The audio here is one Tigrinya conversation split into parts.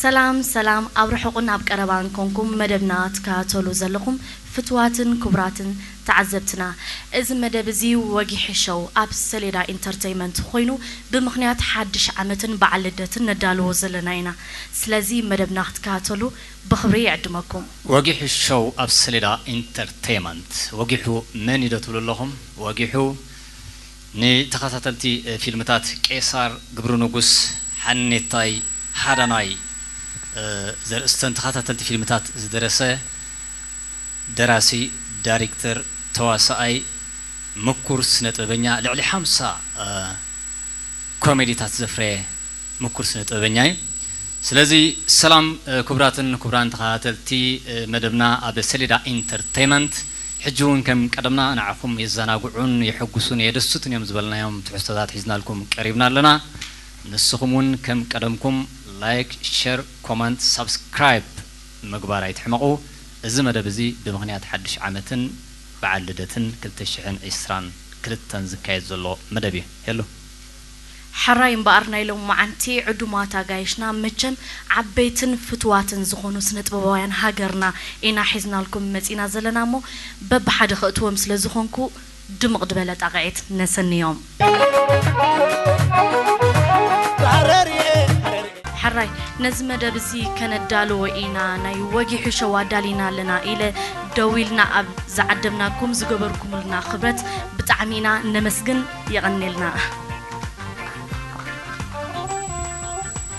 ሰላም ሰላም፣ ኣብ ርሑቕን ኣብ ቀረባን ኮንኩም መደብና ትከታተሉ ዘለኹም ፍትዋትን ክቡራትን ተዓዘብትና፣ እዚ መደብ እዚ ወጊሒ ሸው ኣብ ሰሌዳ ኢንተርተይመንት ኮይኑ ብምኽንያት ሓድሽ ዓመትን በዓል ልደትን ነዳልዎ ዘለና ኢና። ስለዚ መደብና ክትከታተሉ ብኽብሪ ይዕድመኩም። ወጊሑ ሸው ኣብ ሰሌዳ ኢንተርተይመንት። ወጊሑ መን እዩ ዶ ትብሉ ኣለኹም? ወጊሑ ንተኸታተልቲ ፊልምታት ቄሳር ግብሩ ንጉስ፣ ሓኔታይ፣ ሃዳናይ ዘርእስተን ተኸታተልቲ ፊልምታት ዝደረሰ ደራሲ፣ ዳይሬክተር፣ ተዋሳኣይ፣ ምኩር ስነ ጥበበኛ፣ ልዕሊ ሓምሳ ኮሜዲታት ዘፍረየ ምኩር ስነ ጥበበኛ እዩ። ስለዚ ሰላም ክቡራትን ክቡራን ተኸታተልቲ መደብና ኣብ ሰሌዳ ኢንተርተይመንት፣ ሕጂ እውን ከም ቀደምና ንዓኹም የዘናግዑን የሐጉሱን የደስቱን እዮም ዝበልናዮም ትሕዝቶታት ሒዝናልኩም ቀሪብና ኣለና። ንስኹም እውን ከም ቀደምኩም ላይክ፣ ሸር፣ ኮመንት፣ ሳብስክራይብ ምግባር ኣይትሕመቑ። እዚ መደብ እዚ ብምኽንያት ሓድሽ ዓመትን በዓል ልደትን ክልተ ሽሕን ዕስራን ክልተን ዝካየድ ዘሎ መደብ እዩ። ሄሎ። ሕራይ እምበኣር ናይ ሎምዓንቲ ዕዱማት ኣጋይሽና መቸም ዓበይትን ፍትዋትን ዝኾኑ ስነ ጥበባውያን ሃገርና ኢና ሒዝናልኩም መጺና ዘለና እሞ በብሓደ ከእትዎም ስለ ዝኾንኩ ድምቕ ዝበለ ጣቕዒት ነሰንዮም። ሕራይ ነዚ መደብ እዚ ከነዳልዎ ኢና ናይ ወጊሑ ሸው ኣዳሊና ኣለና ኢለ ደዊልና ኣብ ዝዓደምናኩም ዝገበርኩምልና ክብረት ብጣዕሚ ኢና ነመስግን። የቐንየልና።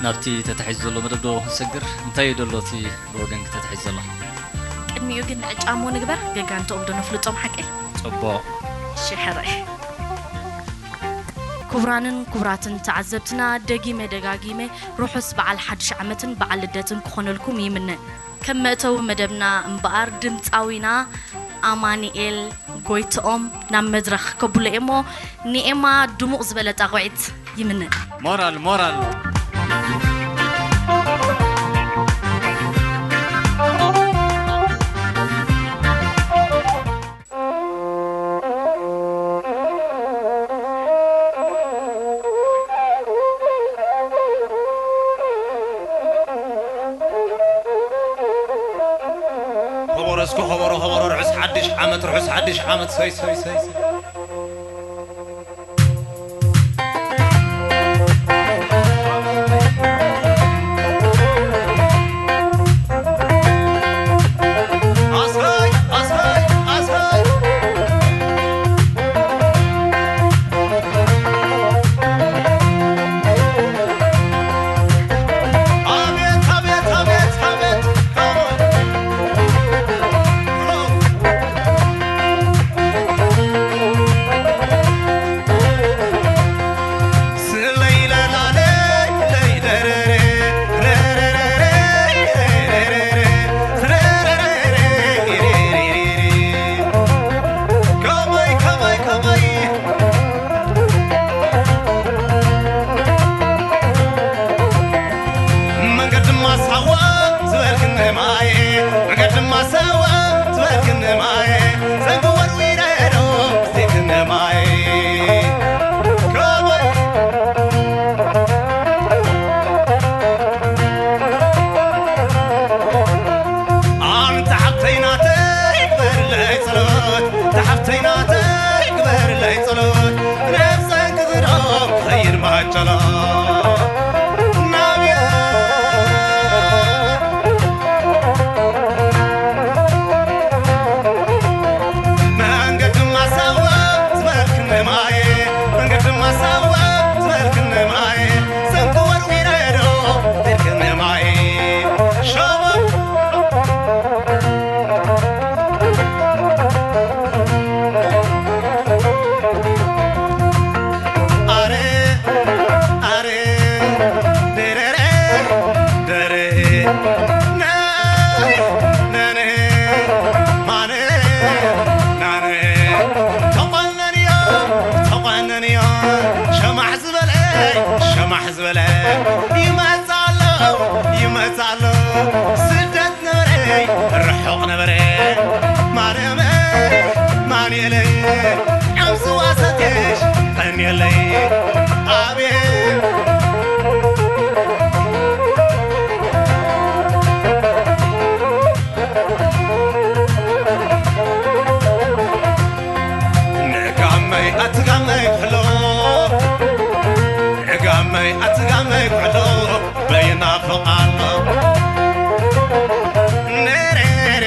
ናብቲ ተታሒዙ ዘሎ መደብ ዶ ክንሰግር? እንታይ እዩ ደሎ እቲ ብወገንኪ ተታሒዙ ዘሎ? ቅድሚኡ ግን ዕጫሞ ንግበር፣ ገጋንተኦም ዶ ነፍልጦም ሓቀይ? ጽቡቕ። እሺ፣ ሕራይ። ክቡራንን ክቡራትን ተዓዘብትና፣ ደጊመ ደጋጊመ ርሑስ በዓል ሓድሽ ዓመትን በዓል ልደትን ክኾነልኩም ይምነ። ከም መእተዊ መደብና እምበኣር፣ ድምጻዊና ኣማኑኤል ጎይትኦም ናብ መድረኽ ከብሎ እየ እሞ፣ ንኤማ ድሙቕ ዝበለ ጣቕዒት ይምነ። ሞራል፣ ሞራል። ከበሮ እስኪ ከበሮ፣ ከበሮ፣ ርሑስ ሓድሽ ዓመት፣ ርሑስ ሓድሽ ዓመት። ሰይ፣ ሰይ፣ ሰይ፣ ሰይ። ኣሰይ፣ ኣሰይ፣ ኣሰይ። ሸማሕ ዝበለ ሸማሕ ዝበለ ይመጽእ ኣሎ ይመጽእ ኣሎ። ስደት ነበረ ርሑቕ ነበረ ማርያም ማኑኤለይ ዓምስዋ ሰትየሽ ቀንየለይ። ኣቤት ንጋመይ ኣትጋመይ ኩሕሎ ንጋመይ ኣትጋመይ ኩሕሎ በይናፍቕ ኣሎ። ነረረረ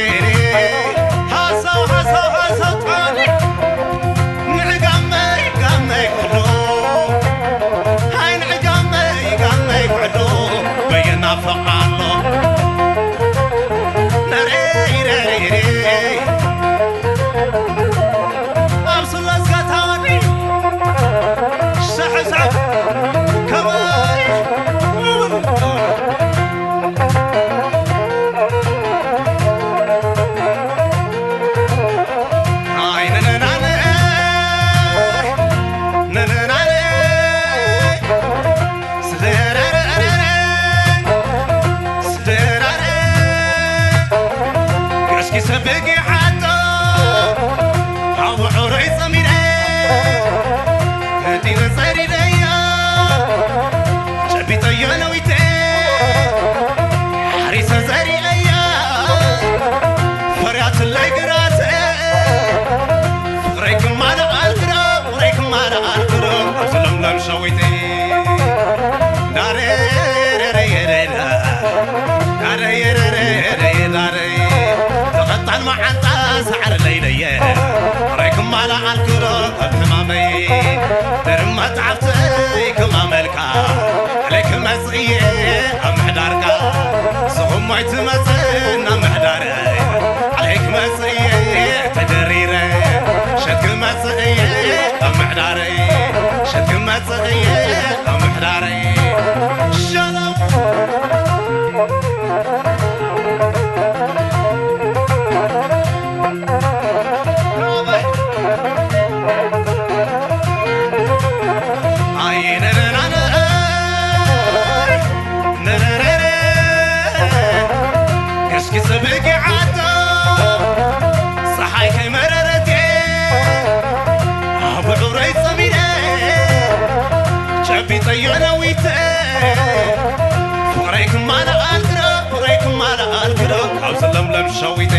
ሃሰው ሃሰው ሃሰው ጣኒ ንጋመይ ጋመይ ኩሕሎ ሃይ ንጋመይ ጋመይ ኩሕሎ በይናፍቕ ኣሎ። ነረረረ ኣብ ስለዝካ ታዋዲ ሳሕሳሕ ከማይ ኣይ ነነናነ ነነናነ ስደረረረረ ስደራረ ገስኪሰ ብጊሓቶ ኣብ ውዑረይ ጸሚረ ህዲነ ጸሪረያ ጨቢጠዮ ነዊተ ሓሪሰ ዘሪአያ ፈርያትለይ ግራተ ፍቕረይ ክማልኣልክዶ ፍቕረይ ክማልኣልክዶ ኣብዚ ለምለም ሸዊተ ተቐጣን መዓንጣ ሳዕሪ ለይለየ ሬክማ ለዓልክዶ ኣብ ሕማመይ ድርመት ዓብተይ ክማመልካ ዓለይ ክመጽእ እየ ኣብ ምሕዳርካ ስኹም ኣይትመጽእ ናብ ምሕዳረይ ዓለይ ክመጽእ እየ ተደሪረ ሸት ክመጽእ እየ ኣብ ምሕዳረይ ሸት ክመጽእ እየ ኣብ ምሕዳረይ ሸለው ጸሓይ ከይመረረት ኣብ ውዑረይ ጸሚረ ጨቢጠዮ ነዊተ ፍቕረይ ክማልኣልክዶ ፍቕረይ ክማልኣልክዶ ካብዚ ለምለም ሸዊተ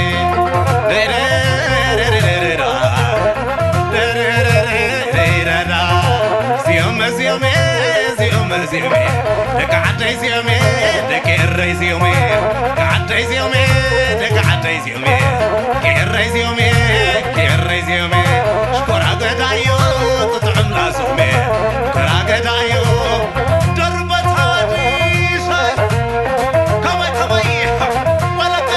ደረረረረረራ ደረረረረረራ ዚዮመ ዚዮመ ዚዮመ ዚዮመ ደቂ ዓደይ ዚዮመ ደቂ ኤረይ ዚዮመ ደቂ ዓደይ ዚዮመ ደቂ ዓደይ ዚዮሜ ኬረይ ዚዮሜ ኬረይ ዚዮሜ ሽኮራ ገዳዮ ጥጥዑም ላዞሜ ሽኮራ ገዳዮ ደርበት ሃዲሰ ከመይ ከመይ ወለተ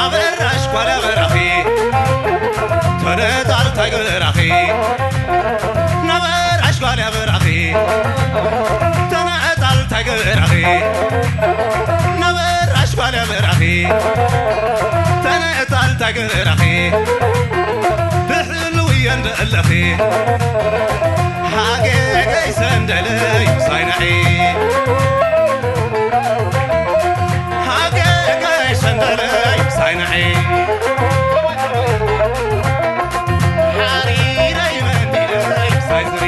ኣበራሽ ጓል ኣበራኺ ተነጣልታይ ግራኺ ናበራሽ ጓል ኣበራኺ ተነጣልታይ ግራኺ ናበራሽ ጓል ኣበራኺ ተነጣልታይ ግራኺ ብሕልው እየ እንደ ኣለኺ ሃገገይ ሰንደለይ ሳይናዒ ሃገገይ ሰንደለይ ሳይናዒ ሓሪረይ መንዲለይ ሳይዝሪ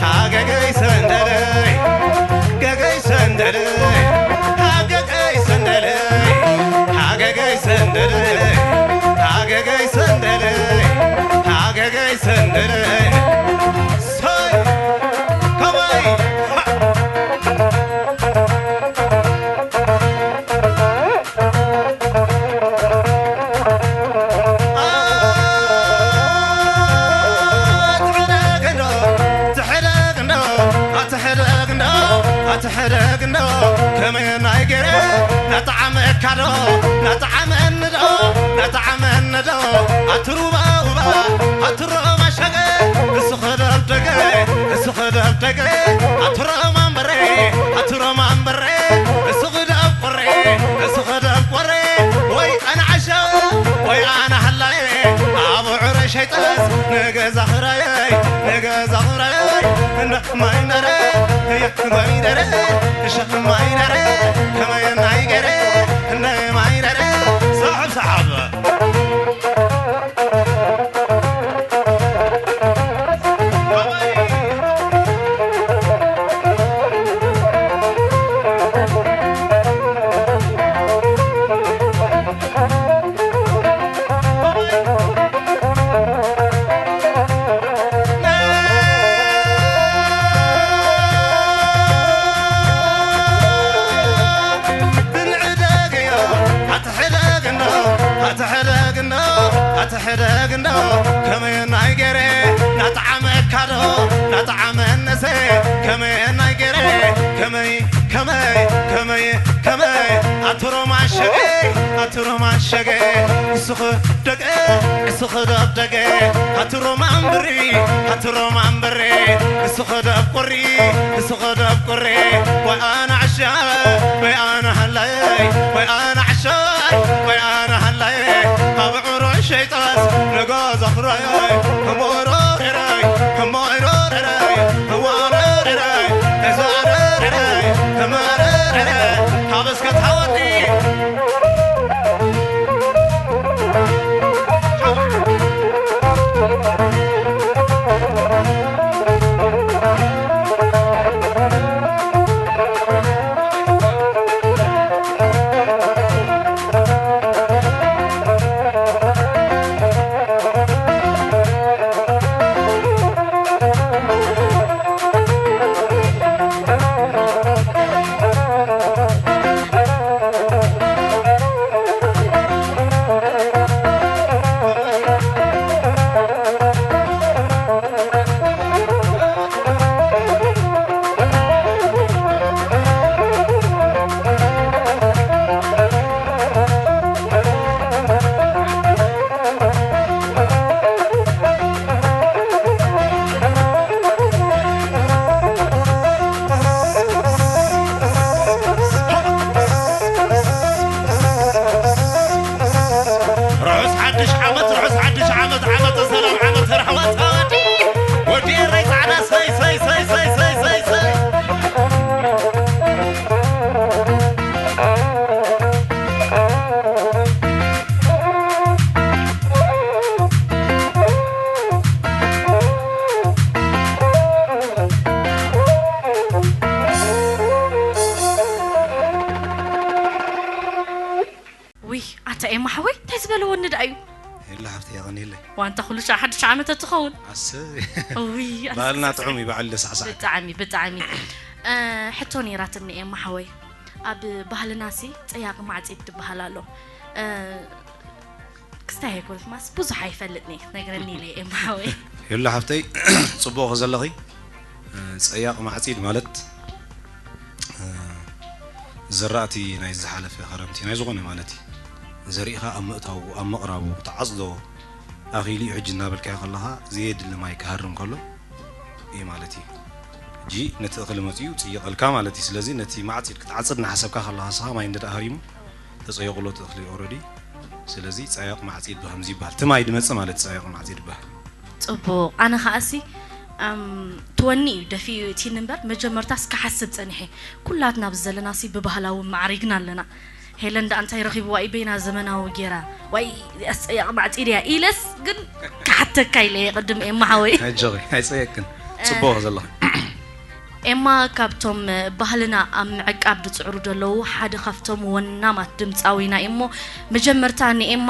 ሃገገይ ሰንደለይ ገገይ ሰንደለይ ሃገገይ ሰንደለይ ሃገገይ ሰንደለይ ሃገገይ ሰንደለይ ሃገገይ ሰንደለይ ሰይ ከመይ ካዶ ናጣዓመኒ ዶ ናጣዓመኒ ዶ ኣትሩባ ውባ ኣትሮ ማሸገ እሱ ኸደብ ደገ እሱ ኸደብ ደገ ኣትሮ ማንበሬ ኣትሮ ማንበሬ እሱ ኽደብ ቆሬ እሱ ኽደብ ቆሬ ወይ ኣነ ዓሻ ወይ ኣነ ሃላዬ ኣብ ዑረ ሸይጠስ ንገዛ ኽራየይ ንገዛ ኽራየይ እንዳ ማይነረ እያ ማይነረ እሻ ማይነረ ከመየ ናይ ገረ እንዳ ማይነረ ሰዓብ ሰዓብ ሕደግ እንዶ ኣትሕደግ እንዶ ኣትሕደግ እንዶ ከመይ ናይ ገረ ናጣዓመካ ዶ ናጣዓመነሰ ከመይ ናይ ገረ ከመይ ከመይ ከመይ ከመይ ኣትሮ ማሸገ ኣትሮ ማሸገ ንስኹ ደገ ንስኹ ደብ ደገ ኣትሮ ማንብሪ ኣትሮ ማንብሪ ንስኹ ደብ ቁሪ ንስኹ ደብ ቁሪ ወይ ኣነ ዓሻ ወይ ኣነ ሃላይ ወይ ኣነ ዓሻ ወይ ኣነ ሃላይ ኣብ ዑሮ ሸይጣስ ንጎ ዘኽራይ እሞ ሮረራይ እሞ ሮረራይ እሞ ሮረራይ እዛ ሮረራይ እሞ ሮረራይ ካብ እስከ ታወዲ ርሑስ ሓድሽ ዓመት፣ ርሑስ ሓድሽ ዓመት፣ ዓመተ ሰላም፣ ዓመተ ራህዋ ተዋዲ። ወዲ ኤረይ ጻዕዳ፣ ሰይ፣ ሰይ፣ ሰይ። ውይ፣ ኣታ ኤማ ሓወይ፣ እንታይ ዝበለ ወኒ ደኣ እዩ? የለ ሓፍተይ፣ የቐንየለይ። ዋንታ ኩሉ ሻዕ ሓድሽ ዓመት ትኸውን። ኣሰይ። ውይ፣ ኣስ-፣ ባህልና ጥዑም እዩ፣ በዓል ደሳዕሳዕ። ብጣዕሚ፣ ብጣዕሚ። እ፣ ሕቶ ነይራትኒ ኤማ ሓወይ። ኣብ ባህልናሲ ጸያቕ ማዕጺድ ትበሃል ኣሎ። እ፣ ክስታይ ኣይኮነት ማስ ብዙሕ ኣይፈልጥን እየ፣ ክትነግረኒ ኢለ እየ ኤማ ሓወይ። የለ ሓፍተይ፣ ጽቡቕ ዘለኺ። እ፣ ጸያቕ ማዕጺድ ማለት፣ እ፣ ዝራእቲ ናይ ዝሓለፈ ኸረምቲ ናይ ዝኾነ ማለት እዩ። ዘሪእኻ ኣብ ምእታዉ፣ ኣብ ምቕራቡ፣ ክትዓጽዶ ኣኺሉ እዩ። ሕጂ እናበልካዮ ከለኻ ዘየድሊ ማይ ክሃርም ከሎ እዩ ማለት እዩ። ሕጂ ነቲ እኽሊ መጺኡ ጽይቐልካ ማለት እዩ። ስለዚ ነቲ ማዕጺድ ክትዓጽድ እናሓሰብካ ከለኻ ንስኻ ማይ እንደ ደኣ ሃሪሙ ተጸይቑሎ እቲ እኽሊ ኦረዲ። ስለዚ ጸያቕ ማዕጺድ ብኸምዚ ይበሃል። እቲ ማይ ድመጽእ ማለት ጸያቕ ማዕጺድ ይበሃል። ጽቡቕ። ኣነ ኸኣሲ፣ ኣም፣ ትወኒ እዩ ደፊኡ እቲ እምበር፣ መጀመርታስ ክሓስብ ጸኒሐ። ኩላትና ኣብዚ ዘለናሲ ብባህላዊ ማዕሪግና ኣለና። ሄለን ደኣ እንታይ ረኺብዋ እዩ በይና ዘመናዊ ጌራ? ዋይ፣ ኣስጸያቕ ማዕጺድ እያ ኢለስ ግን ክሓተካ ኢለ እየ ቅድም ኤማ ሓወይ። ኣጆኺ፣ ኣይጸየቅን። ጽቡቕ ዘለኺ። ኤማ ካብቶም ባህልና ኣብ ምዕቃብ ዝጽዕሩ ዘለዉ ሓደ ካብቶም ወናማት ድምጻዊና እዩ እሞ፣ መጀመርታ ንኤማ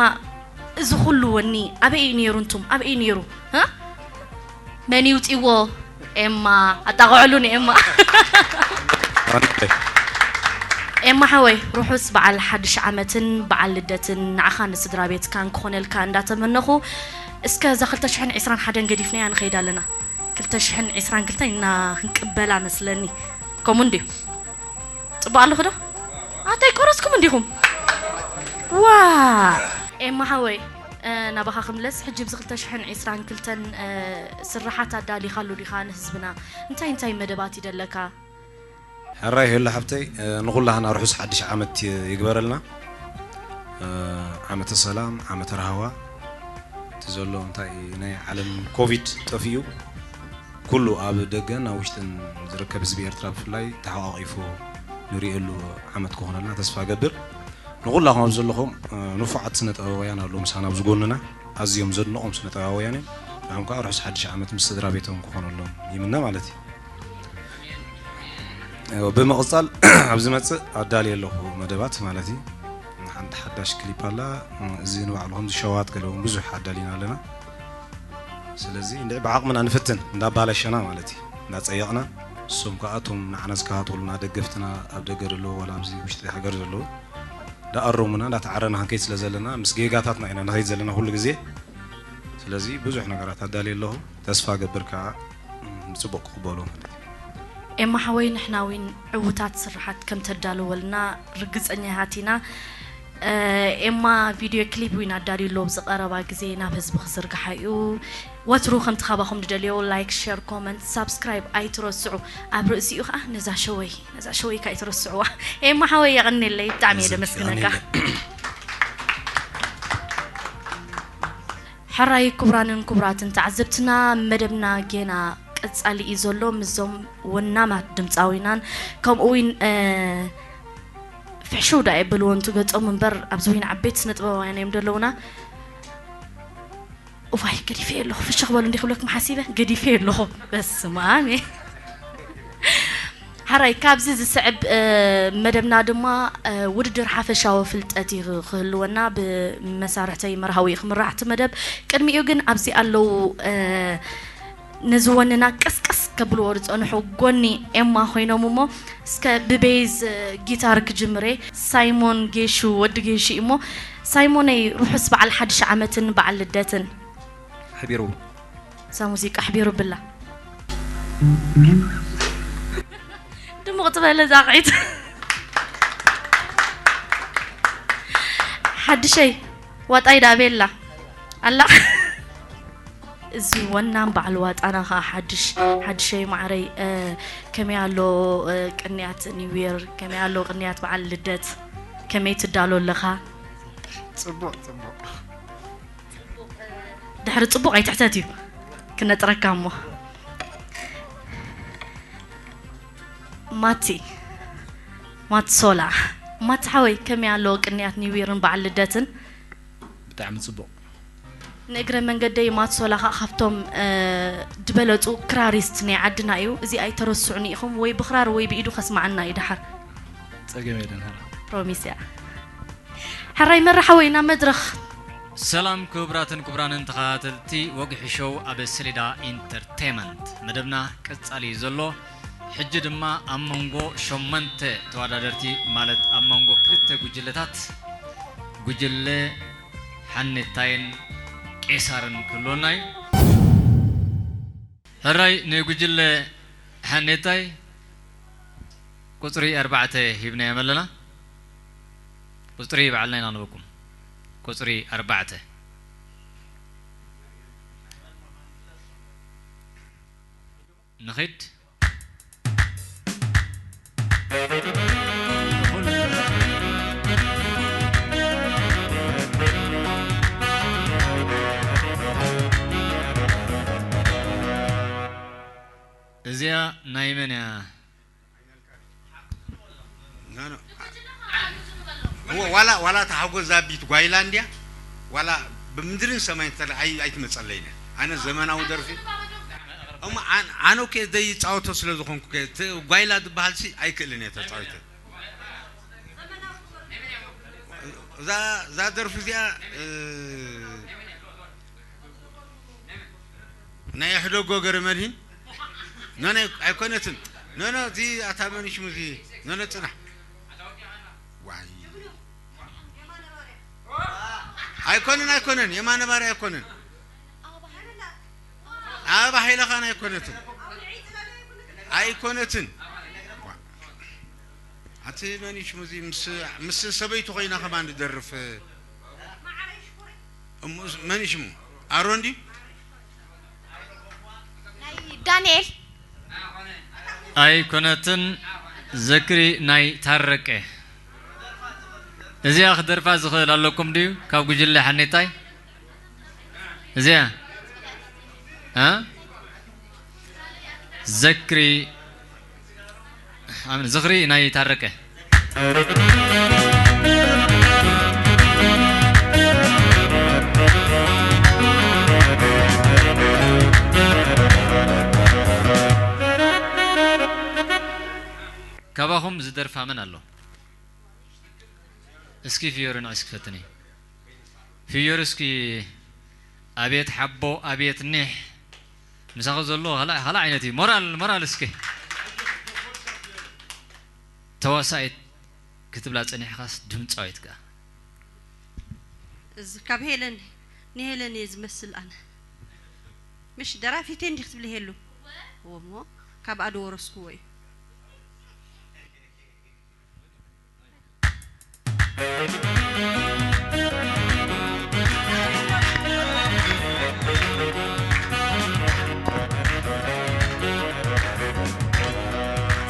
እዚ ኩሉ ወኒ ኣበይ እዩ ነይሩ? እንቱም ኣበይ እዩ ነይሩ? እ? መን ይውጽዎ? ኤማ፣ ኣጣቕዕሉ ንኤማ። ኤማ ሓወይ፣ ርሑስ በዓል ሓድሽ ዓመትን በዓል ልደትን ንዓኻን ንስድራ ቤትካን ክኾነልካ እንዳተመነኹ፣ እስከ እዛ ክልተ ሽሕን ዕስራን ሓደን ገዲፍናያ ንኸይድ ኣለና። ክልተ ሽሕን ዕስራን ክልተን ኢና ክንቅበላ መስለኒ። ከምኡ እንድዩ። ጽቡቕ ኣለኹ ዶ? ኣታ ኣይቆረስኩም እንዲኹም? ዋ ኤማ ሓወይ፣ ናባኻ ክምለስ። ሕጂ ብዚ ክልተ ሽሕን ዕስራን ክልተን ስርሓት ኣዳሊኻሉ ዲኻ ንህዝብና? እንታይ እንታይ መደባት ይደለካ? ሕራይ ሄሎ ሓብተይ፣ ንኹላህና ርሑስ ሓድሽ ዓመት ይግበረልና። ዓመተ ሰላም፣ ዓመተ ራህዋ። እቲ ዘሎ እንታይ ናይ ዓለም ኮቪድ ጠፊኡ፣ ኩሉ ኣብ ደገን ኣብ ውሽጥን ዝርከብ ህዝቢ ኤርትራ ብፍላይ ተሓቋቒፉ ንርእየሉ ዓመት ክኾነልና ተስፋ ገብር። ንኹላኹም ኣብ ዘለኹም ንፉዓት ስነ ጥበባውያን ኣለዉ ምሳና ኣብዚ ጎንና፣ ኣዝዮም ዘድንቖም ስነ ጥበባውያን እዮም። ንዓም ከዓ ርሑስ ሓድሽ ዓመት ምስ ስድራ ቤቶም ክኾነሎም ይምነ ማለት እዩ። ብምቕፃል ኣብ ዝመፅእ ኣዳልየ ኣለኹ መደባት ማለት እዩ። ሓንቲ ሓዳሽ ክሊፕ ኣላ። እዚ ንባዕሉ ከምዚ ሸዋት ገለ እውን ብዙሕ ኣዳሊና ኣለና። ስለዚ እንድዒ ብዓቕምና ንፍትን እንዳባላሸና ማለት እዩ እንዳፀየቕና፣ እሶም ከዓ እቶም ንዓና ዝከታተሉና ደገፍትና ኣብ ደገ ዘለዉ ዋላ ኣብዚ ውሽጢ ሃገር ዘለዉ እንዳኣረሙና እንዳተዓረና ክንከይድ ስለ ዘለና ምስ ጌጋታትና ኢና ንኸይድ ዘለና ኩሉ ግዜ። ስለዚ ብዙሕ ነገራት ኣዳልየ ኣለኹ። ተስፋ ገብር ከዓ ብፅቡቕ ክቕበሉ ማለት እዩ። ኤማ ሓወይ ንሕና ዊን ዕውታት ስርሓት ከም ተዳለወልና ርግፀኛታት ኢና። ኤማ ቪድዮ ክሊፕ ዊን ኣዳልዩ ኣሎ ኣብዚ ቀረባ ግዜ ናብ ህዝቢ ክዝርግሓ እዩ። ወትሩ ከምቲ ካባኹም ንደልዮ ላይክ ሸር ኮመንት ሳብስክራይብ ኣይትረስዑ። ኣብ ርእሲኡ ከዓ ነዛ ሸወይ ነዛ ሸወይ ከዓ ኣይትረስዕዋ። ኤማ ሓወይ የቐኔለይ ብጣዕሚ እየ ደመስግነካ። ሕራይ ክቡራንን ክቡራትን ተዓዘብትና መደብና ጌና ቀጻሊ እዩ ዘሎ ምስዞም ወናማት ድምፃዊናን ከምኡ እውን ፍሕሽው ዳ የብልዎ እንቱ ገጾም እምበር ኣብዚ ወይን ዓበይቲ ስነ ጥበባውያን እዮም ዘለውና። እዋይ ገዲፈ ኣለኹ ፍሽኽ በሉ እንዲ ክብለኩም ሓሲበ ገዲፈ ኣለኹ። በስማም ሓራይ ካብዚ ዝስዕብ መደብና ድማ ውድድር ሓፈሻዊ ፍልጠት እዩ ክህልወና ብመሳርሕተይ መርሃዊ ክምራሕ እቲ መደብ። ቅድሚኡ ግን ኣብዚ ኣለዉ ነዚ ወንና ቀስቀስ ከብልዎ ዝፀንሑ ጎኒ ኤማ ኮይኖም እሞ እስከ ብቤዝ ጊታር ክጅምሬ። ሳይሞን ጌሹ ወዲ ጌሹ እሞ ሳይሞነይ ርሑስ በዓል ሓድሽ ዓመትን በዓል ልደትን። ኣሕቢሩ። እዛ ሙዚቃ ኣሕቢሩ ብላ ድሙቕ ትበለ ዛቕዒት ሓድሸይ ዋጣይ ዳቤላ ኣላ። እዚ ወናም በዓል ዋጣና ኸዓ ሓድሽ ሓድሸይ ማዕረይ ከመይ ኣሎ ቅንያት ኒው ይር ከመይ ኣሎ ቅንያት በዓል ልደት ከመይ ትዳሎ ኣለኻ? ፅቡቕ ፅቡቕ ድሕሪ ፅቡቕ ኣይትሕተት እዩ ክነጥረካ እሞ ማቲ ማትሶላ ማቲ ሓወይ ከመይ ኣሎ ቅንያት ኒው ይርን በዓል ልደትን? ብጣዕሚ ፅቡቕ። ንእግረ መንገደይ ማትሶላ ከዓ ካብቶም ዝበለፁ ክራሪስት ናይ ዓድና እዩ። እዚ ኣይተረስዑኒ ኢኹም ወይ ብክራር ወይ ብኢዱ ከስማዓና እዩ ደሓር። ፀገም የለን። ፕሮሚስ እያ። ሕራይ መራ ሓወይ ናብ መድረኽ። ሰላም ክቡራትን ክቡራንን ተኸታተልቲ ወግሒ ሾው ኣብ ሰሌዳ ኢንተርቴመንት መደብና ቀጻሊ እዩ ዘሎ። ሕጂ ድማ ኣብ መንጎ ሸሞንተ ተወዳደርቲ ማለት ኣብ መንጎ ክልተ ጉጅለታት ጉጅለ ሓኔታይን ቄሳርን ክህልወና እዩ። ሕራይ ንጉጅለ ሓኔታይ ቁፅሪ ኣርባዕተ ሂብናዮም ኣለና። ቁፅሪ ባዕልና ኢና ንበኩም። ቁፅሪ ኣርባዕተ ንኺድ። እዚኣ ናይ መን እያ? ዋላ ዋላ ተሓጎ ዛቢት ጓይላ እንዲያ ዋላ ብምድርን ሰማይን ተለ ኣይትመፀለይነ። ኣነ ዘመናዊ ደርፊ እሞ ኣነ ኦኬ ዘይፃወቶ ስለ ዝኾንኩ ጓይላ ዝበሃል ሲ ኣይክእልን እየ ተፃዊተ። እዛ ደርፊ እዚኣ ናይ ሕደጎ ገረመድሂን ኖ ናይ ኣይኮነትን። ኖ ኖ እቲ ኣታ መን ሽሙ እዚ ኖ ኖ ፅናሕ ዋይ ኣይኮነን ኣይኮነን የማነ ባርያ ኣይኮነን ኣበባ ሃይለኻን ኣይኮነትን ኣይኮነትን። ኣቲ መን እዩ ሽሙ እዚ ምስ፣ ምስ ሰበይቱ ኮይና ከማን ዝደርፍ? እሞ መን እዩ ሽሙ? ኣሮን ድዩ? ናይ ዳንኤል። ኣይኮነትን፣ ዘክሪ ናይ ታረቀ። እዚኣ ክደርፋ ዝኽእል ኣለኩም ድዩ? ካብ ጉጅለ ሓኔታይ እዚኣ፣ እ? ዘክሪ፣ ኣምን፣ ዝኽሪ ናይ ታረቀ። ካባኹም ዝደርፋ መን ኣሎ? እስኪ ፍዮሪ ንዒ እስኪ ፈትኒ። ፍዮሪ እስኪ። ኣቤት ሓቦ፣ ኣቤት ኒሕ። ምሳኹ ዘሎ ካልእ፣ ካልእ ዓይነት እዩ። ሞራል፣ ሞራል እስኪ። ተዋሳኢት ክትብላ ጸኒሕካስ ድምጻዊት ከኣ። እዚ ካብ ሄለን፣ ንሄለን እየ ዝመስል ኣነ። ምሽ ደራፊት እንዲህ ክትብሊ ሄሉ። ወሞ ካብ ኣዶ ወረስኩዎ እዩ።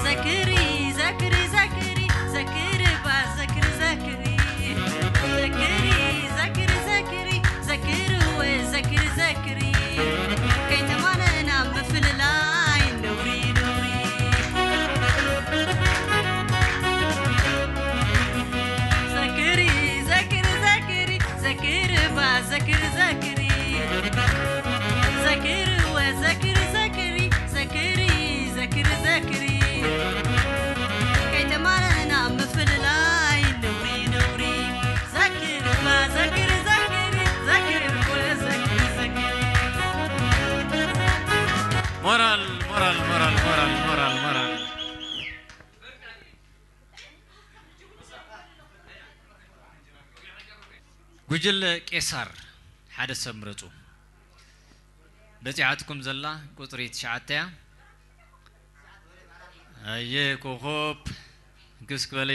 ዘክሪ፣ ዘክሪ፣ ዘክሪ፣ ዘክሪ፣ ባ፣ ዘክሪ፣ ዘክሪ። ዘክሪ፣ ዘክሪ፣ ዘክሪ፣ ዘክሪ፣ ወ፣ ዘክሪ፣ ዘክሪ። ከይተማነና ምፍልላይ ነውሪ፣ ነውሪ። ዘክሪ፣ ዘክሪ፣ ዘክሪ፣ ዘክሪ፣ ባ፣ ዘክሪ፣ ዘክሪ። ዘክሪ፣ ወ፣ ዘክሪ፣ ዘክሪ፣ ዘክሪ፣ ዘክሪ፣ ዘክሪ። ከይተማነና ምፍልላይ ነውሪ፣ ነውሪ። ዘክር፣ ባ፣ ዘክር፣ ዘክር፣ ዘክር፣ ወ፣ ዘክር፣ ዘክር። ሞራል፣ ሞራል፣ ሞራል፣ ሞራል፣ ሞራል፣ ሞራል። ጉጅለ ቄሳር ሓደ ሰብ ምረጹ። በጺሓትኩም ዘላ ቁጽሪ ትሽዓተ እያ። ኣየ ኮኾብ፣ ግስ ክበሊ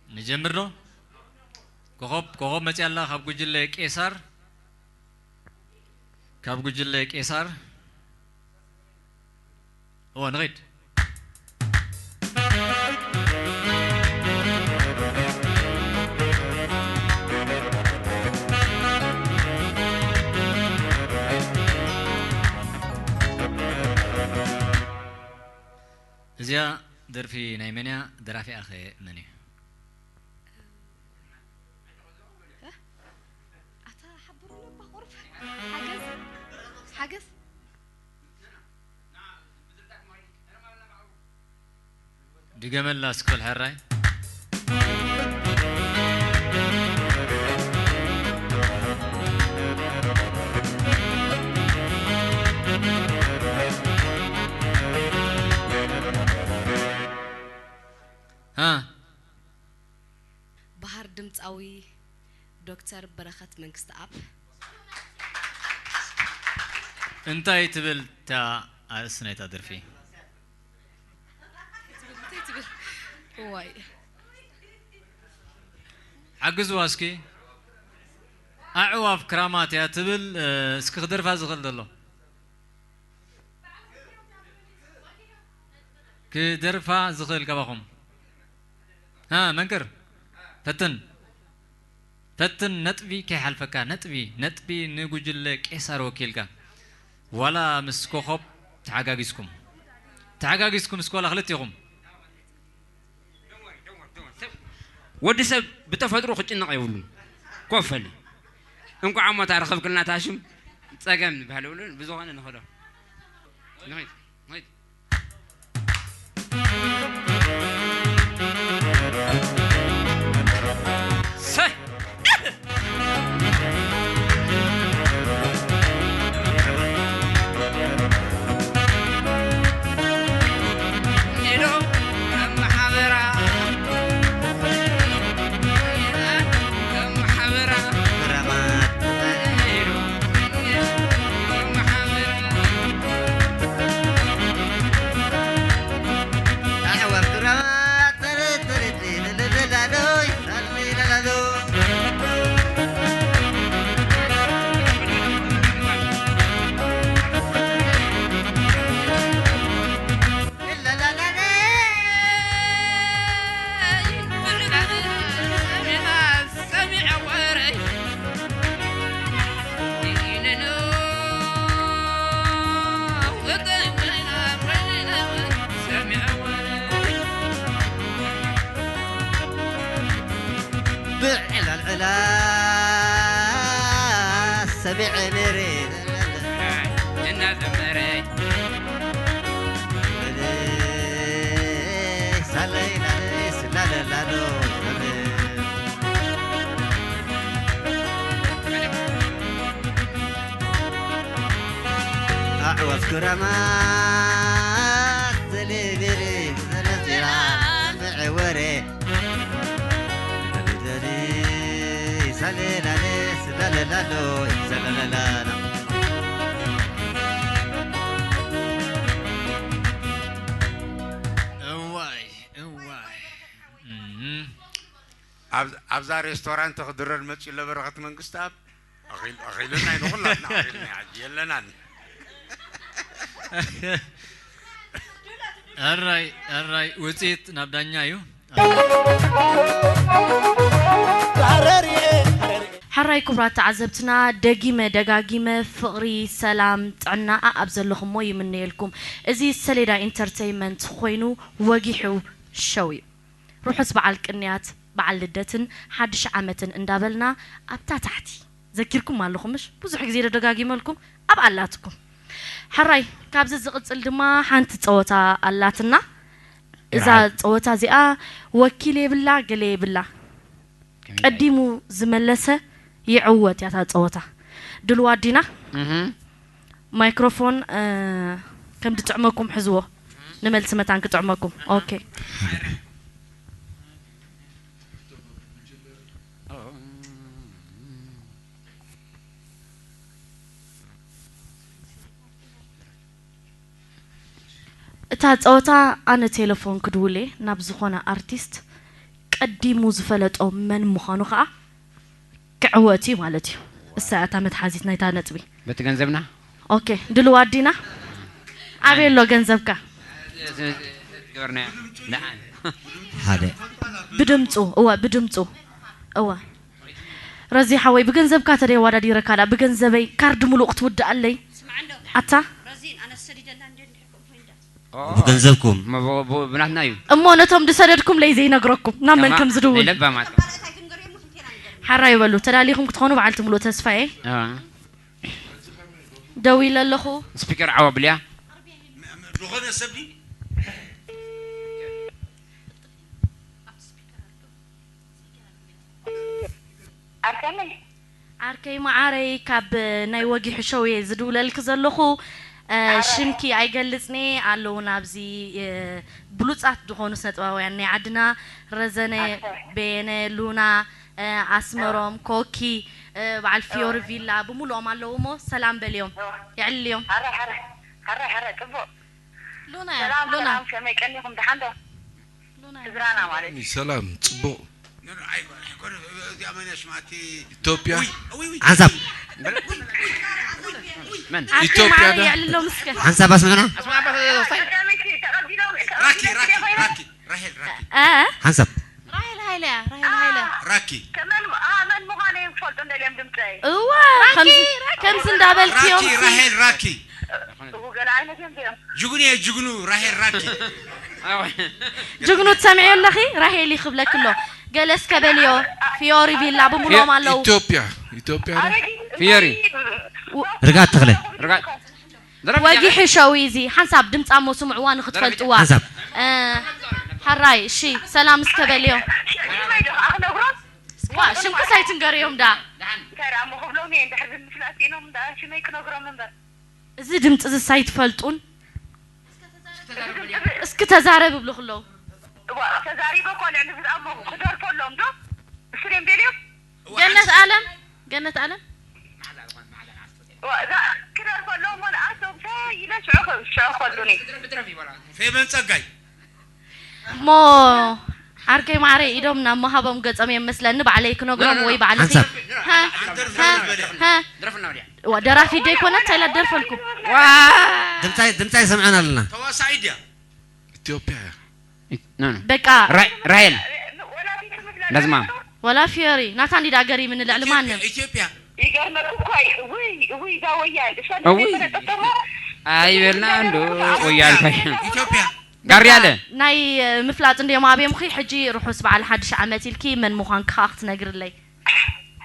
ንጀምር ዶ? ኮኾብ፣ ኮኾብ መጺኣ ኣላ ካብ ጉጅለ ቄሳር። ካብ ጉጅለ ቄሳር። እወ፣ ንኺድ። እዚኣ ደርፊ ናይ መን እያ? ደራፊኣ ኸ መን እዩ? ኣታ ሓብሩኒ እባ ቁሩብ። ሓገዝ፣ ሓገዝ። ድገመላ እስኪ በል ሕራይ። ሃ። በሃር ድምፃዊ ዶክተር በረኸት መንግስተኣብ። እንታይ ትብል እታ ኣርእስቲ ናይታ ደርፊ? እንታይ ትብል? እዋይ። ሓግዝዋ እስኪ። ኣዕዋፍ ክራማት እያ ትብል፣ እ፣ እስኪ ክደርፋ ዝኽእል ዘሎ። ክደርፋ ዝኽእል ካባኹም? ሃ፣ መንክር። ፈትን። ፈትን፣ ነጥቢ ከይሓልፈካ፣ ነጥቢ፣ ነጥቢ ንጉጅለ ቄሳር ወኪልካ። ዋላ ምስ ኮኾብ ተሓጋጊዝኩም። ተሓጋጊዝኩም እስኪ ዋላ ክልቲኹም። ወዲ ሰብ ብተፈጥሮ ክጭነቕ የብሉን። ኮፈሊ። እንቋዕ እሞ ታረኸብክልና ታሽም ጸገም ዝበሃል የብሉን። ብዝኾነ ንኸዶ። ንኸይድ፣ ንኸይድ። ሰይ! ብዕላልዕላ ሰሚዐ ነይረ እናዘመረ ሳለይናለይ ስላለላሎ ኣዕዋፍ ክረማት ዘሌሌሌ ዘነዚራ ሰምዐ ወሬ እዋይ እዋይ እም። ኣብ- ኣብዛ ሬስቶራንት ክድረር መፅዩ ለበረኸት መንግስቲ ኣብ ኣኺል- ኣኺልና እዩ ንኹላትና ኣኺልና እዩ፣ ሕጂ የለናን። ሕራይ ሕራይ ውፅኢት ናብ ዳኛ እዩ። ሕራይ ክቡራት ተዓዘብትና፣ ደጊመ ደጋጊመ ፍቕሪ፣ ሰላም፣ ጥዕና ኣኣብ ዘለኹሞ ይምነየልኩም። እዚ ሰሌዳ ኢንተርተይመንት ኮይኑ ወጊሑ ሸው እዩ። ርሑስ በዓል ቅንያት፣ በዓል ልደትን ሓድሽ ዓመትን እንዳበልና ኣብታ ታሕቲ ዘኪርኩም ኣለኹም ምሽ? ብዙሕ ግዜ ዶ ደጋጊመልኩም ኣብ ኣላትኩም። ሕራይ ካብዚ ዝቕጽል ድማ ሓንቲ ጸወታ ኣላትና። እዛ ጸወታ እዚኣ ወኪል የብላ ገለ የብላ። ቀዲሙ ዝመለሰ ይዕወት ያታ ጸወታ። ድልዋት ዲና? ማይክሮፎን ከም ዝጥዕመኩም ሕዝዎ። ንመልሲ መታን ክጥዕመኩም። ኦኬ። እታ ጸወታ ኣነ ቴለፎን ክድውል እየ ናብ ዝኾነ ኣርቲስት ቀዲሙ ዝፈለጦ መን ምዃኑ ከኣ ክዕወት እዩ ማለት እዩ። እሳ እያ እታ መትሓዚት ናይታ ነጥቢ። በቲ ገንዘብና ኦኬ ድልዋት ዲና? ኣበይ ኣሎ ገንዘብካ? ገበርናዮ ደሓን ሓደ ብድምፁ እወ ብድምፁ እወ ረዚ ሓወይ ብገንዘብካ ተደይ ኣዋዳዲረካ ዳ ብገንዘበይ ካርድ ሙሉእ ክትውድኣለይ ኣታ ብገንዘብኩም ብናትና እዩ እሞ ነቶም ዝሰደድኩምለይ ዘይነግረኩም ናብ መን ከም ዝድውል ሓራይ በሉ ተዳሊኹም ክትኾኑ በዓልቲ ሙሉእ ተስፋየ ደዊለ ኣለኹ ስፒከር ዓው ኣብልያ ዝኾነ ሰብ ድዩ ኣርከመይ ዓርከይ መዓረይ ካብ ናይ ወጊሑ ሸው እየ ዝድውለልኪ ዘለኹ ሽምኪ ኣይገልጽኒ ኣለዉ ናብዚ ብሉጻት ዝኾኑ ስነጥበባውያን ናይ ዓድና ረዘነ በየነ ሉና ኣስመሮም ኮኪ በዓል ፊዮሪ ቪላ ብምሉኦም ኣለዉ እሞ ሰላም በልዮም የዕልልዮም ሉና ሉና ከመይ ቀኒኹም ደሓን ዶ ስድራና ማለት እዩ። ሰላም ጽቡቕ ኢትዮጵያ ሓንሳብ ኢትዮጵያ ሓንሳብ ኣስምዕና ሓንሳብ መን ምዃነይ ክፈልጡ እንደልዮም ድምፀይ እወ ከምዚ እንዳበልክዮም ራሄል ራኪ ጅጉኑ ጅግኑ ራሄል ራኪ ጅግኑ ትሰምዕዮ ኣለኺ ራሄል ይኽብለኪ ኣሎ ገለ እስከ በልዮ ፊዮሪ ቪላ ብምልኦም ኣለዉ ኢትዮጵያ ኢትዮጵያ ፊዮሪ ርጋት ተኽለ ወጊሒ ሸው እዚ ሓንሳብ ድምፃ እሞ ስምዕዋ ንክትፈልጥዋ ሓንሳብ ሕራይ እሺ ሰላም እስከ በልዮ ሽምክስ ኣይትንገርዮም ዳ እንታይ ደኣ እሞ ክብሎም እየ እንድሕር ዝምስላስ ኢሎም ደኣ ሽመይ ክነግሮም እምበር እዚ ድምፂ ዝስ ኣይትፈልጡን እስኪ ተዛረብ ይብሉ ክለው እዋ ተዛሪበ እኮ ልዕሊ ዝደኣሞ ክደርፈሎም ዶ እሱ ደም ደልዮም ገነት ኣለም ገነት ኣለም ክደርፈሎም ወላ ኣቶም ፈይለ ሽዑ ሽዑ ከሉኒ ፌበን ጸጋይ እሞ ዓርከይ ማዕረ ኢዶም ናብ መሃቦም ገጾም እዮም መስለኒ ባዕለይ ክነግሮም ወይ ባዕልኺ ደራፊ ደይኮነት እንታይ ላደርፈልኩም ድምፃ ይሰምዐን ኣለና ተዋሳኢ ድያ ኢትዮጵያ በቃ ራሄል ዳዝማም ወላ ፊዮሪ ናታ እንዲዳ ገሪምኒ ልዕሊ ማንም ኢትዮጵያ ይገርመክ እኮ ውይ ውይ ዛ ወያል እሷ እውይ ፈለጠቶ ኣይበልና እንዶ ወያል ፈይ ኢትዮጵያ ጋሪ ኣለ። ናይ ምፍላጥ እንድዮም ኣብዮምኺ። ሕጂ ርሑስ በዓል ሓድሽ ዓመት ኢልኪ መን ምዃንኪ ከዓ ክትነግርለይ።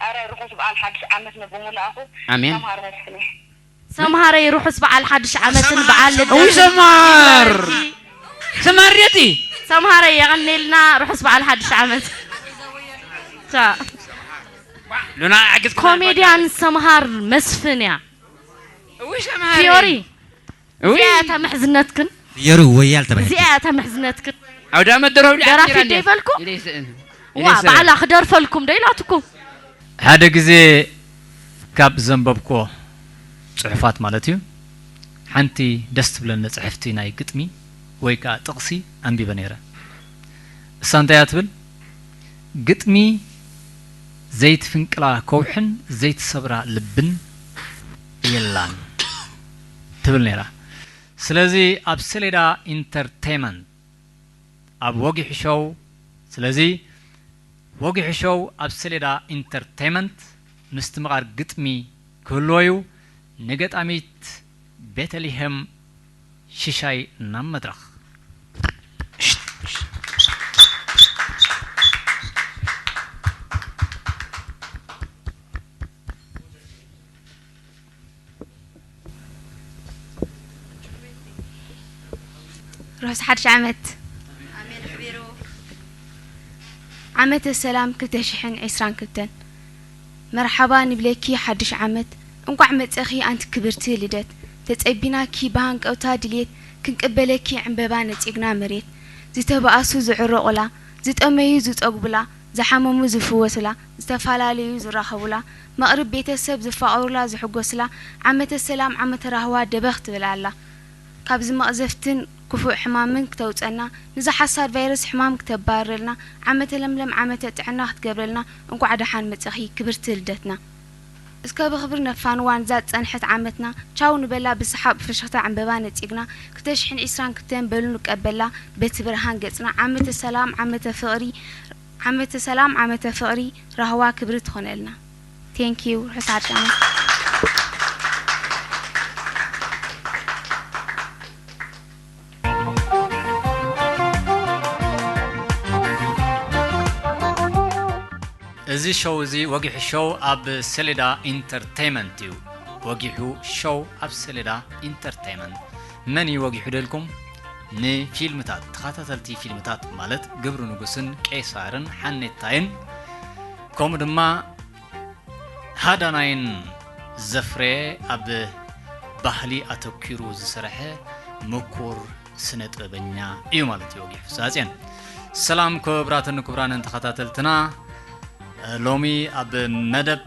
ኣረ ርሑስ በዓል ሓድሽ ዓመት ንብሙላእኹ። ኣሜን። ሰምሃር መስፍን እየ። ሰምሃረይ ርሑስ በዓል ሓድሽ ዓመትን በዓል ልደትን እውይ ሰምሃር። ይግበረልኪ። ሰምሃር ዲቲ። ሰምሃረይ የቐኔልና። ርሑስ በዓል ሓድሽ ዓመት። ቻ። ሉና ኣግዝ ኮሜድያን ሰምሃር መስፍን እያ። እውይ ሰምሃር። ፊዮሪ እውይ እዚኣ እያ እታ ምሕዝነትክን። ፍየሩ ወያል ተባሂሉ። እዚኣ እያ እታ ምሕዝነትክን። ኣውደ ኣመት ደርሆ ብልዓ ደራፊት ዲራ ዶ ይበልኩም? ኢለ ይስእን። ዋ ባዕላ ክደርፈልኩም ዶ ኢላትኩም? ሓደ ግዜ ካብ ዘንበብክዎ ጽሑፋት ማለት እዩ፣ ሓንቲ ደስ ትብለኒ ጽሕፍቲ ናይ ግጥሚ ወይ ከኣ ጥቕሲ ኣንቢበ ነይረ። እሳ እንታይ እያ ትብል? "ግጥሚ ዘይትፍንቅላ ከውሕን ዘይትሰብራ ልብን የላን" ትብል ነይራ። ስለዚ ኣብ ሰሌዳ ኢንተርቴይመንት ኣብ ወጊሑ ሾው። ስለዚ ወጊሑ ሾው ኣብ ሰሌዳ ኢንተርቴይመንት ምስትምቓር ግጥሚ ክህልዎ እዩ። ንገጣሚት ቤተልሄም ሽሻይ ናብ መድረኽ። ርሑስ ሓድሽ ዓመት። ዓመተ ሰላም ክልተ ሽሕን ዕስራን ክልተን። መርሓባ ንብለኪ ሓድሽ ዓመት፣ እንቋዕ መጸኺ ኣንቲ ክብርቲ ልደት። ተጸቢናኪ ብሃንቀውታ ድልየት፣ ክንቅበለኪ ዕምበባ ነጺግና መሬት። ዝተባኣሱ ዝዕረቑላ፣ ዝጠመዩ ዝጸግቡላ፣ ዝሓመሙ ዝፍወሱላ፣ ዝተፈላለዩ ዝራኸቡላ፣ መቕርብ ቤተሰብ ዝፋቐሩላ ዝሕጎሱላ፣ ዓመተ ሰላም ዓመተ ራህዋ ደበኽ ትብል ኣላ። ካብዚ መቕዘፍትን ክፉእ ሕማምን ክተውጸና፣ ንዛ ሓሳድ ቫይረስ ሕማም ክተባርረልና፣ ዓመተ ለምለም ዓመተ ጥዕና ክትገብረልና እንቋዕ ደሓን መጸኺ ክብርቲ ልደትና። እስከ ብኽብሪ ነፋንዋ ንዛ ዝጸንሐት ዓመትና፣ ቻው ንበላ ብሰሓቕ ብፍሽኽታ ዕምበባ ነጺግና፣ ክልተ ሽሕን ዕስራን ክልተን በሉ ንቀበላ በቲ ብርሃን ገጽና፣ ዓመተ ሰላም ዓመተ ፍቕሪ ዓመተ ሰላም ዓመተ ፍቕሪ ራህዋ ክብሪ ትኾነልና። Thank you ርሑስ ሓድሽ ዓመት። እዚ ሾው እዚ ወጊሑ ሾው ኣብ ሰሌዳ ኢንተርቴይመንት እዩ። ወጊሑ ሾው ኣብ ሰሌዳ ኢንተርቴይመንት። መን እዩ ወጊሑ ደልኩም? ንፊልምታት፣ ተኸታተልቲ ፊልምታት ማለት ግብሪ ንጉስን ቄሳርን ሓኔታይን፣ ከምኡ ድማ ሃዳናይን ዘፍረየ፣ ኣብ ባህሊ ኣተኲሩ ዝሰርሐ ምኩር ስነ ጥበበኛ እዩ ማለት እዩ ወጊሑ ፍስሃጽዮን። ሰላም ክቡራትን ክቡራንን ተኸታተልትና፣ ሎሚ ኣብ መደብ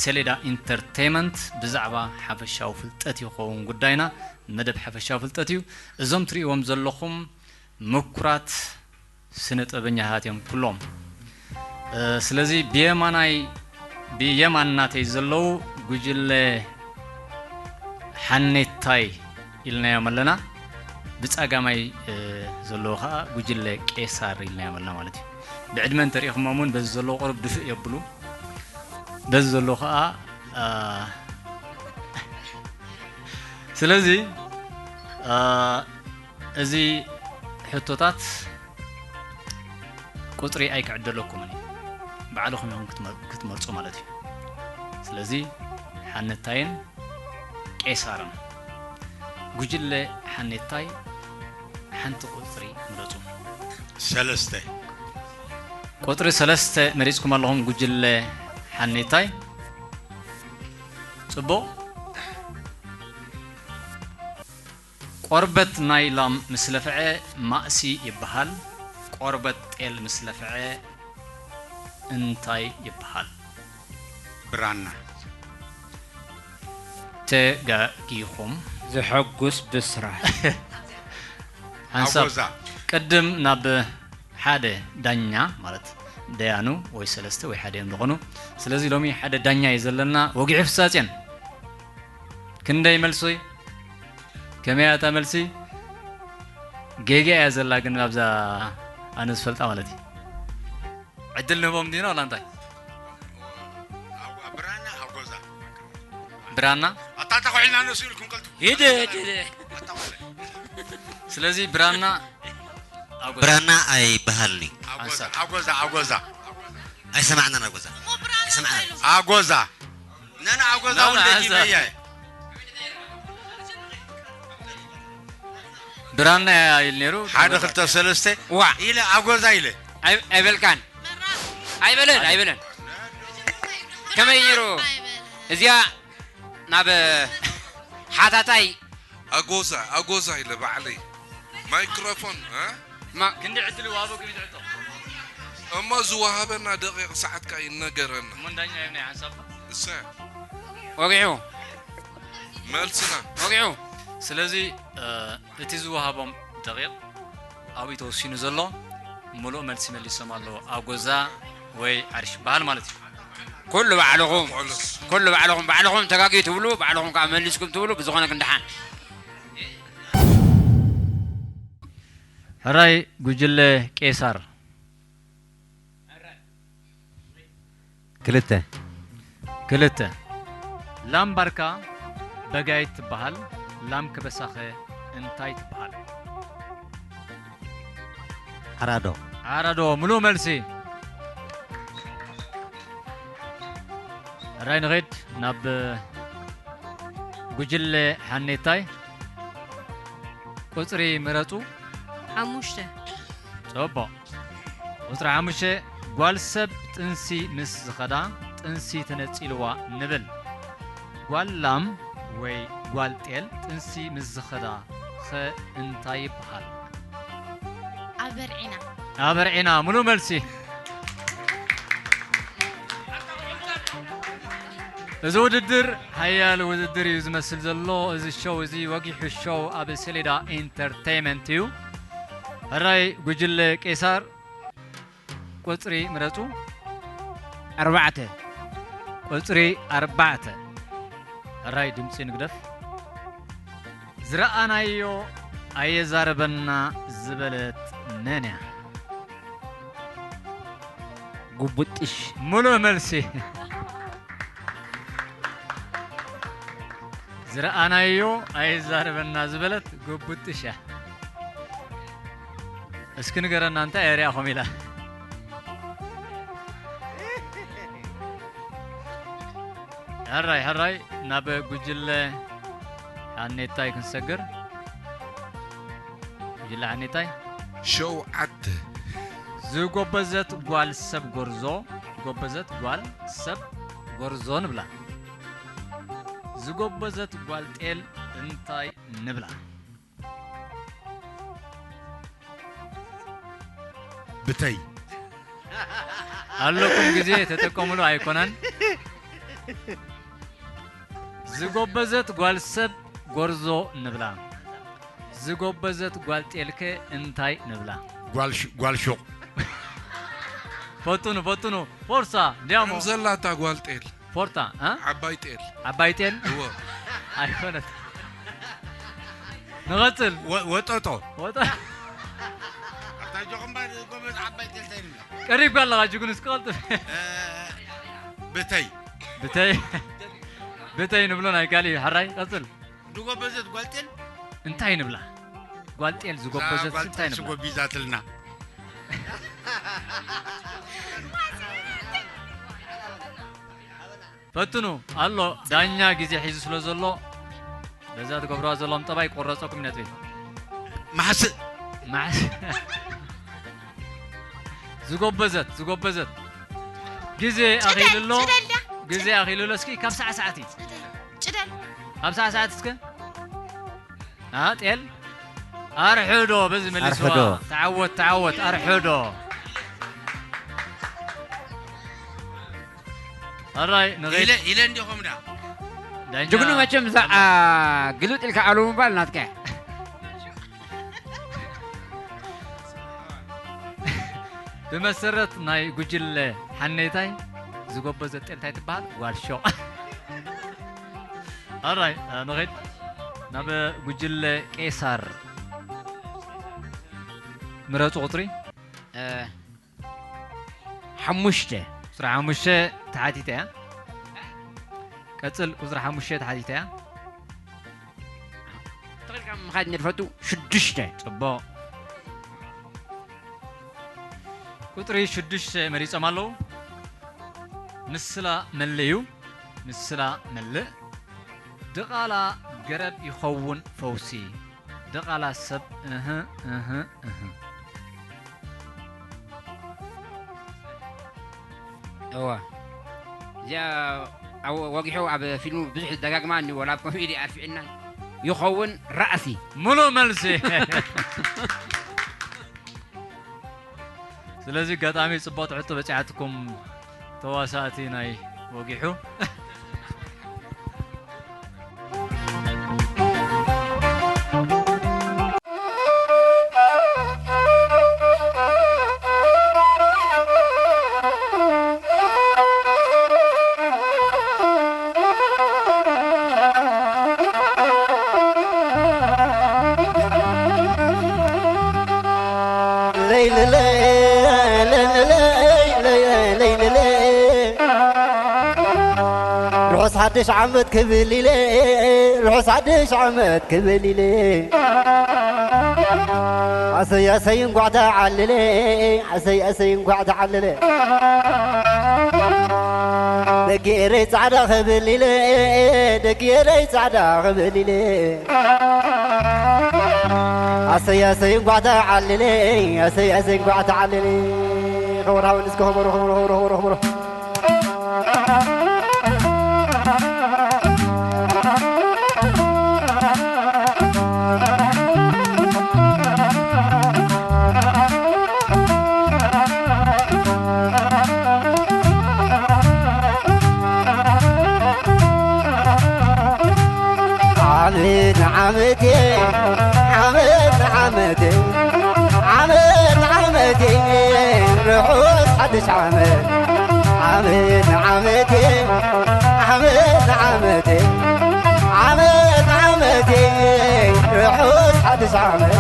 ሰሌዳ ኢንተርቴይመንት ብዛዕባ ሓፈሻዊ ፍልጠት ይኸውን ጉዳይና። መደብ ሓፈሻዊ ፍልጠት እዩ። እዞም ትርእይዎም ዘለኹም ምኩራት ስነ ጥበበኛታት እዮም ኩሎም። እ፣ ስለዚ ብየማናይ ብየማን ናተይ ዘለዉ ጉጅለ ሓኔታይ ኢልናዮም ኣለና። ብጸጋማይ እ፣ ዘለዉ ኸኣ ጉጅለ ቄሳር ኢልናዮም ኣለና ማለት እዩ። ብዕድመ እንተሪኢኹሞም እውን በዚ ዘለዉ ቁሩብ ድፍእ የብሉ። በዚ ዘለዉ ኸኣ እ፣ ስለዚ እ፣ እዚ ሕቶታት ቁጽሪ ኣይክዕደለኩምን እዩ። ባዕልኹም ኢኹም ክትመ- ክትመርጹ ማለት እዩ። ስለዚ ሓነታይን ቄሳርን፣ ጉጅለ ሓኔታይ፣ ሓንቲ ቁጽሪ ምረጹ። ሰለስተ። ቁጽሪ ሰለስተ መሪጽኩም ኣለኹም ጉጅለ ሓኔታይ። ጽቡቕ። ቆርበት ናይ ላም ምስ ለፍዐ ማእሲ ይበሃል። ቆርበት ጤል ምስ ለፍዐ እንታይ ይበሃል? ብራና። ተጋጊኹም። ዘሐጉስ ብስራት። ሓንሳብ ኣጎዛ። ቅድም ናብ ሓደ ዳኛ ማለት ደያኑ ወይ ሰለስተ ወይ ሓደ እዮም ዝኾኑ። ስለዚ ሎሚ ሓደ ዳኛ እዩ ዘለና። ወጊሑ ፍሳጽዮን ክንደይ መልሲ? ከመይ እያ እታ መልሲ? ጌጋ እያ ዘላ ግን ኣብዛ ኣነ ዝፈልጣ ማለት እዩ። ዕድል ንህቦም ዲና ዋላ እንታይ? ብራና ኣጎዛ። ብራና ኣታ ተኾዒልና ነሱ ኢልኩም ቀልቱ። ሂደ ሂደ። ስለዚ ብራና ብራና ኣይበሃልኒ። ኣጎዛ ኣጎዛ ኣጎዛ ኣይሰማዕናን ኣጎዛ ኣይሰማዕናን። ኣጎዛ ነና ኣጎዛ ናና ወልደ ኣዛ። ጂመያ። ብራና ኢል ነይሩ። ሓደ ክልተ ሰለስተ ዋ። ኢለ ኣጎዛ ኢለ። ኣይ- ኣይበልካን። ኣይበለን ኣይበለን። ከመይ ነይሩ? እዚኣ ናብ ሓታታይ ኣጎዛ ኣጎዛ ኢለ ባዕለይ ማይክሮፎን እ? ማ- ክንዲ ዕድል ዋሃቦ ክንዲ ዕድል እሞ ዝወሃበና ደቂቕ ሰዓት ከኣ ይነገረና። እሞ እንዳኛ የብናይ ሓንሳብ እሰ ወጊሑ መልስና ወጊሑ። ስለዚ እ፣ እቲ ዝወሃቦም ደቂቕ ኣብኡ ተወሲኑ ዘሎ ምሉእ መልሲ መሊሶም ኣለዉ። ኣጎዛ ወይ ዓርሽ በሃል ማለት እዩ። ኩሉ ባዕልኹም ኩሉ ባዕልኹም ባዕልኹም ተጋጊ ትብሉ ባዕልኹም ከዓ መሊስኩም ትብሉ ብዝኾነ ክንድሓን። ሕራይ ጉጅለ ቄሳር። ክልተ። ክልተ። ላም ባርካ በጋይት ትበሃል። ላም ከበሳኸ እንታይ ትበሃል? ዓራዶ። ዓራዶ። ምሉእ መልሲ። ሕራይ ንኸይድ ናብ ጉጅለ ሓኔታይ። ቁጽሪ ምረጹ። ሓሙሽተ። ጽቡቕ። ቁጽሪ ሓሙሽተ፣ ጓል ሰብ ጥንሲ ምስ ዝኸዳ ጥንሲ ተነጺልዋ ንብል። ጓል ላም ወይ ጓል ጤል ጥንሲ ምስ ዝኸዳ ኸ እንታይ ይበሃል? ኣበርዒና። ኣበርዒና። ምሉእ መልሲ። እዚ ውድድር ሓያል ውድድር እዩ ዝመስል ዘሎ። እዚ ሾው እዚ ወጊሑ ሾው ኣብ ሰሌዳ ኢንተርቴይመንት እዩ። ሕራይ ጉጅለ ቄሳር ቁጽሪ ምረጹ። ኣርባዕተ። ቁጽሪ ኣርባዕተ። ሕራይ ድምጺ ንግደፍ። ዝረኣናዮ ኣየዛረበና ዝበለት መን እያ? ጉቡጥሽ። ምሉእ መልሲ። ዝረኣናዮ ኣይዛረበና ዝበለት ጉቡጥሽ እያ። እስኪ ንገረና እንታይ እያ ሪኣኹም ኢላ። ሕራይ ሕራይ ናብ ጉጅለ ሓኔታይ ክንሰግር። ጉጅለ ሓኔታይ። ሸውዓተ። ዝጎበዘት ጓል ሰብ ጎርዞ፣ ዝጎበዘት ጓል ሰብ ጎርዞ ንብላ። ዝጎበዘት ጓል ጤል እንታይ ንብላ? ብተይ። ኣለኩም ግዜ ተጠቀምሉ ኣይኮነን። ዝጎበዘት ጓል ሰብ ጎርዞ ንብላ። ዝጎበዘት ጓል ጤልከ እንታይ ንብላ? ጓል ሹ- ጓል ሹቕ። ፈትኑ ፈትኑ። ፎርሳ ዲያሞ። ከም ዘላታ ጓል ጤል። ፎርታ እ? ዓባይ ጤል። ዓባይ ጤል? እወ። ኣይኮነት። ንቐጽል። ወ- ወጠጦ። ወጠ- ኣታ ጆኹም ባር ጎበዝ ዓባይ ጤል እንታይ ንብላ? ቀሪብካ ኣለኻ ጅግኑስ ክቐልጥፍ። እ፣ ብተይ። ብተይ ብተይ ንብሎ ናይ ካሊ። ሕራይ ቀጽል። ዝጎበዘት ጓል ጤል እንታይ ንብላ? ጓል ጤል ዝጎበዘት እዛ ጓል እንታይ ጤል ንብላ? ጎቢዛትልና። ፈትኑ ኣሎ። ዳኛ ግዜ ሒዙ ስለ ዘሎ በዛ ትገብርዋ ዘለኹም ጠባይ ቆረጸኩም ነጥቢ። ማሕስእ። ማሕስ- ዝጎበዘት ዝጎበዘት ግዜ ኣኺሉ ኣሎ። ጽደል፣ ጽደል ድያ? ግዜ ኣኺሉ ኣሎ። እስኪ ካብ ሳዕሳዕቲ ጭደል። ካብ ሳዕሳዕቲ እስከ ኣ ጤል ኣርሕዶ በዚ መሊስዋ። ኣርሕዶ። ተዓወት ተዓወት ኣርሕዶ። ኣራይ ንኸይድ። ኢለ ኢለ እንዲኹም ዳ ዳኛ ጅግኑ መቸም እዛ፣ ኣ፣ ግልብጥ ኢልካ ኣሉ ምባል ናትካ። ብመሰረት ናይ ጉጅለ ሓኔታይ ዝጎበዘት ጤል እንታይ ትበሃል? ጓል ሾቕ። ኣራይ ንኸይድ ናብ ጉጅለ ቄሳር። ምረጹ ቁጽሪ። እ፣ ሓሙሽተ። ቁጽሪ ሓሙሽተ ተሓቲተ እያ። ቀጽል። ቁጽሪ ሓሙሽተ ተሓቲተ እያ። ተኽልካ ምኻድ ንድፈቱ ሽዱሽተ። ጽቡቕ። ቁጽሪ ሽዱሽተ መሪጾም ኣለዉ። ምስላ መልእ እዩ። ምስላ መልእ። ድቓላ ገረብ ይኸውን ፈውሲ። ድቓላ ሰብ እህ፣ እህ፣ እህ። እዋ። እዚኣ ኣብ ወጊሑ ኣብ ፊልሙ ብዙሕ ደጋግማ እኒ ወላ ኣብ ኮሜዲ ኣርፊዕና ይኸውን ራእሲ። ሙሉእ መልሲ። ስለዚ ኣጋጣሚ ጽቡቕ ትሕዝቶ በጺሓትኩም ተዋሳእቲ ናይ ወጊሑ። ርሑስ ሓድሽ ዓመት ክብል ኢለ፣ ርሑስ ሓድሽ ዓመት ክብል ኢለ፣ ኣሰይ ኣሰይ እንኳዕ ተዓለለ፣ ኣሰይ ኣሰይ እንኳዕ ተዓለለ። ደቂ ኤረይ ጻዕዳ ክብል ኢለ፣ ደቂ ኤረይ ጻዕዳ ክብል ኢለ። ኣሰይ ኣሰይ እንኳዕ ተዓለለ፣ ኣሰይ ኣሰይ እንኳዕ ተዓለለ። ክቡር ሓወይ እስከ ክቡር፣ ክቡር፣ ክቡር፣ ክቡር፣ ክቡር። ዓመት ንዓመት ዓመት ንዓመት ዓመት ንዓመት ርሑስ ሓድሽ ዓመት ዓመት ንዓመት ዓመት ንዓመት ዓመት ንዓመት ርሑስ ሓድሽ ዓመት።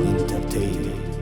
Entertainment.